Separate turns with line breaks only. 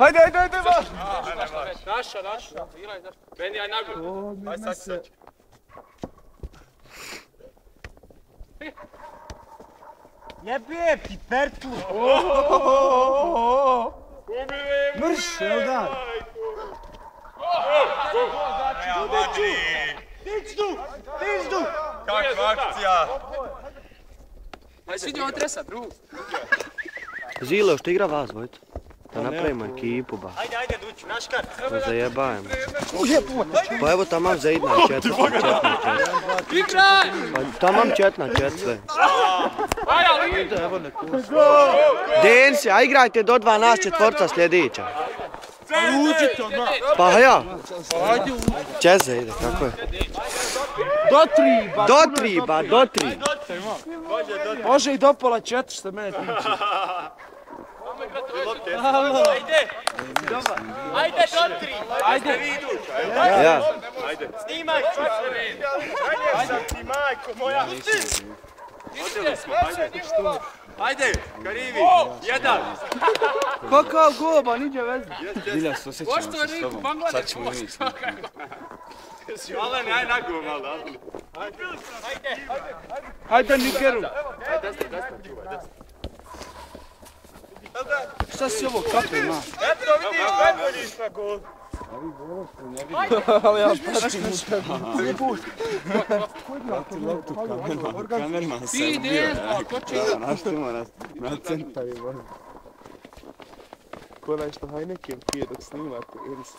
Ajde, ba!
Naša. Meni, aj nagu. Aj sad.
Jebe, pipertu! Mrš, jel da? Dičdu!
Kakva akcija!
Aj sviđa ovo tresa, drug.
Zilo, što igra vas, Vojto? Da napravimo ekipu, ba.
Ajde, Duću, naš kart.
Da zajebajemo. Pa evo tamam zaidna četna.
Igraj!
Pa tamam četna sve.
Aj, ali!
Densi, a igrajte do 12 četvorca sljedeća.
Uđite odmah.
Pa ja.
Ajde,
Čeze ide, kako je? Do tri.
Može i do pola 4 što mene tiče.
Ajde, do 3!
Ajde.
Ja.
Snimaj. Ajde sad ti, majko moja.
Ajde, Karivi, jedan!
Pa kao goba, niđe veze.
Milja, susjećamo se s tobom. Sad ćemo mi snimati.
Alene, aj nagu malo,
Ajde, Nigeru. Šta si ovo kape, ma?
Eto, vidiš, najbolji na gol.
Ali ja pačim u tebi.
Kamerman sam
Ti,
bio.
Dezbo, ko će igra?
Naštimo nas na centar i vozi. Ko nešto Heineken pije dok snimate, ili se...